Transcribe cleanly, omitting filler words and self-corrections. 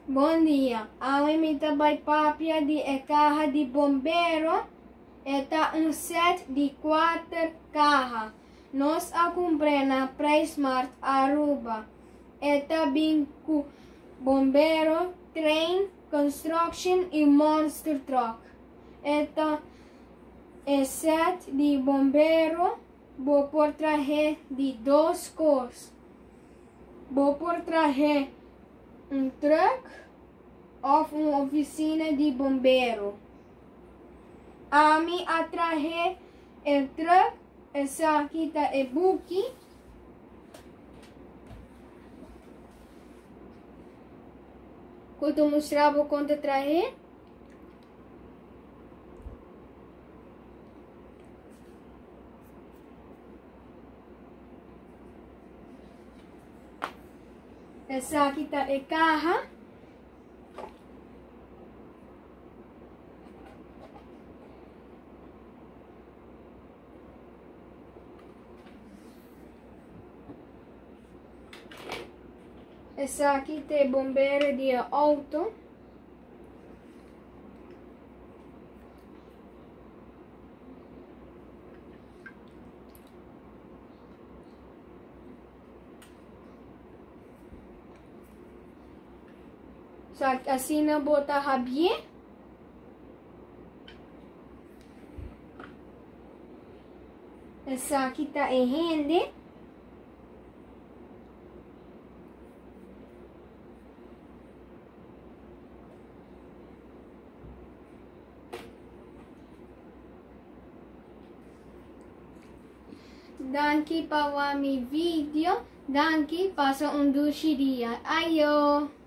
Bon dia, awe mi ta bai papia di e kaha di bombero. E ta un set di kuater kaha. Nos a kumpr'é na Pricemart Aruba. E ta bin ku bombero, trein, construction i monster truck. E ta e set di bombero bo por trah'é di dos kos. Bo por trah'é un truck òf un ofisina di bombero. Ami a trah'é e truck, esaki ta e buki. Ku ta mustra bo kon ta trah'é. Esaki ta e kaha. Esaki ta e bombero di e auto. So, asina bo ta habié. Esaki ta e hende. Danki pa wak mi video. Danki, pasa un dushi dia. Ayo!